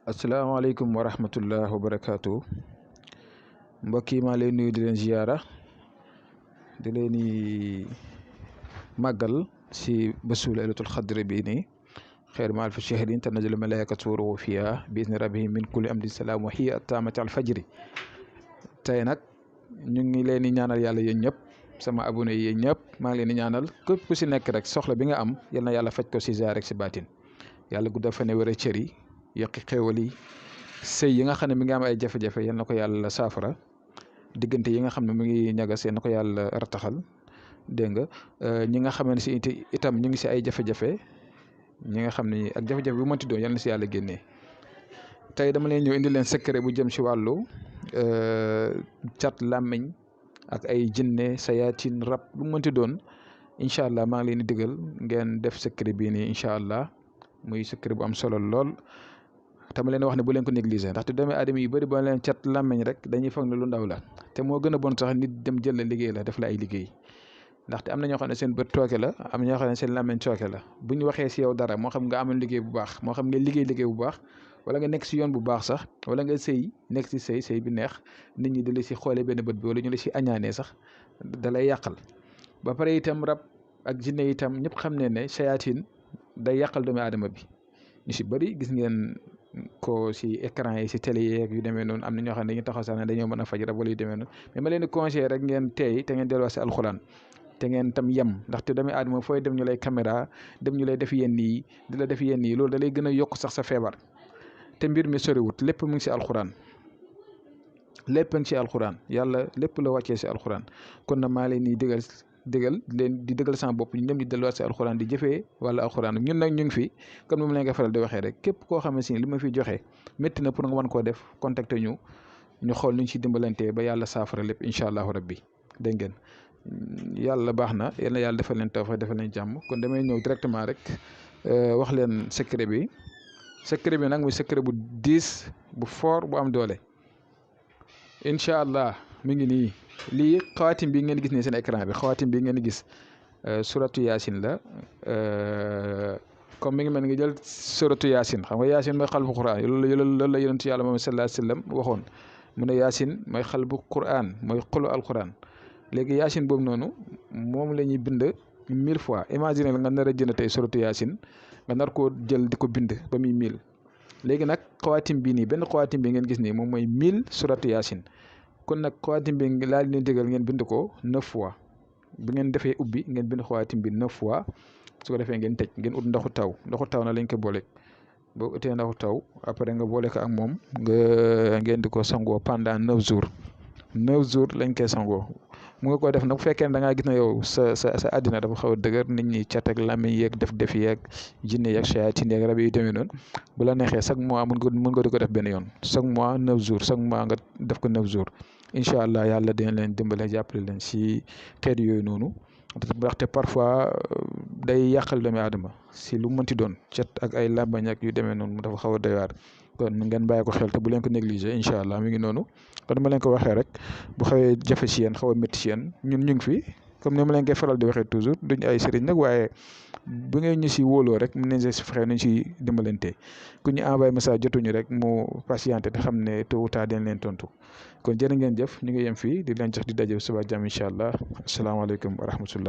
asalaamaaleykum wa rahmatullah wa barakaatu mbokk yi maa leen nuyu di leen ziyaara di leen màggal si bésu laylatul xadri bii nii xeer ma alfi shahrin tanazzalu malaikatu ruuhu fiha bi izni rabbihim min kulli amrin salaam wa hiya taamati al fajri. tey nag ñu ngi leen di ñaanal yàlla yéen ñëpp sama abonné yi yéen ñëpp maa ngi leen di ñaanal képp ku si nekk rek soxla bi nga am yal na yàlla faj ko si zaahir rek si baatin yàlla guddal fan wér cër yi yokki xéewal yi sëy yi nga xam ne mi ngi am ay jafe-jafe yal na ko yàlla saafara diggante yi nga xam ne mi ngi ñagas yal na ko yàlla rataxal dégg nga ñi nga xam ne si itam ñu ngi si ay jafe-jafe ñi nga xam ne ak jafe-jafe bu mënti doon yal na si yàlla génnee. tey dama leen ñëw indi leen secret bu jëm si wàllu cat làmmiñ ak ay jinne sayaatin rab bu mënti doon incha allah maa ngi leen di digal ngeen def secret bii nii incha allah muy secret bu am solo lool. tama leen wax ne bu leen ko négliger ndaxte doomi aadama yu bëri ba leen cat làmmiñ rek dañuy foog ne lu ndaw la te moo gën a bon sax nit dem jël la liggéey la def la ay liggéey ndaxte am na ñoo xam ne seen bët tooke la am ñoo xam ne seen làmmiñ tooke la bu ñu waxee si yow dara moo xam nga amoon liggéey bu baax moo xam nga liggéey bu baax wala nga nekk si yoon bu baax sax wala nga sëy nekk si sëy bi neex nit ñi di la si xoolee benn bët bi wala ñu la si añaanee sax da lay yàqal. ba pare itam rab ak jinne itam ñëpp xam ne sayaatin day yàqal doomi aadama bi ñu si bëri gis ngeen ko si écran yi si télé yeeg yu demee noonu am na ñoo xam ne dañuy taxaw sax ne dañoo mën a faj rab wala yu demee noonu mais ma leen di conseillé rek ngeen teey te ngeen delluwaat si alxuraan te ngeen tam yem ndaxte doomi aadama fooy dem ñu lay caméra dem ñu lay def yenn yi di la def yenn yi loolu da lay gën a yokk sax sa feebar te mbir mi soriwut lépp mu ngi si alxuraan lépp a ngi si alxuraan yàlla lépp la wàccee si alxuraan kon na maa leen di dëggal sama bopp ñu dem di delluwaat si alxuraan di jëfee wala alxuraan ñun nag ñu ngi fi comme ni mu leen ko faral di waxee rek képp koo xam ne si li ma fi joxe métti na pour nga mën koo def contacter ñu xool nu ñu si dimbalantee ba yàlla saafara lépp incha allahu rabbi dégg ngeen yàlla baax na yàlla defal leen tawfeex defal leen jàmm kon damay ñëw directement rek wax leen secret bi nag muy secret bu diis bu fort bu am doole incha allah mi ngi nii. lii xawaatim bi ngeen gis ne seen écran bi xawaatim bi ngeen gis suratu yaasin la comme mi ngi mel nga jël suratu yaasin xam nga yaasin mooy xalbu quran loolu la yonent yàlla moom sallallahu alayhi wa sallam waxoon mu ne yaasin mooy xalbu quran mooy xolu alquran léegi yaasin boobu noonu moom la ñuy bind 1000 fois imagine la nga nar a jënd tey suratu yaasin nga nar koo jël di ko bind ba muy 1000 léegi nag xawaatim bi nii benn xawaatim bi ngeen gis nii moom mooy 1000 suratu yaasin kon nag xawaatim bi laa leen digal ngeen bind ko 9 fois bu ngeen defee ubbi ngeen bind xawaatim bi 9 fois su ko defee ngeen tëj ngeen ut ndoxu taw na lañ ko boole boo utee ndoxu taw après nga boole ko ak moom ngeen di ko sangoo pendant 9 jours 9 jours lañ koy sangoo mu nga ko def nag bu fekkee ne da ngaa gis na yow sa àddina dafa xaw a dëgër nit ñi cat ak làmmiñ yeeg def yeeg jinne yeeg sayaatin yeeg rab yi demee noonu bu la neexee chaque mois mun nga di ko def benn yoon chaque mois 9 jours chaque mois nga def ko 9 jours incha allah yàlla dina leen dimbale jàppale leen si xeet yooyu noonu ndaxte parfois day yàqal doomi aadama si lu mënti doon cat ak ay làmbañ ak yu demee noonu dafa xaw a doy waar kon ngeen bàyyi ko xel te bu leen ko négliger incha allah mi ngi noonu kon dama leen ko waxee rek bu xawee jafe si yéen xaw a métti si yéen ñun ñu ngi fi comme ni ma leen koy faral di waxee toujours duñ ay sëriñ nag waaye bu ngeen ñu si wóoloo rek mën nañ si fexe nañ si dimbalante ku ñu envoyé message jotuñu rek mu patienté te xam ne tôt ou tard dañ leen tontu kon jërë ngeen jëf ñu ngi yem fii di leen jox di daje suba jàmm incha allah asalaamaaleykum wa rahmatullah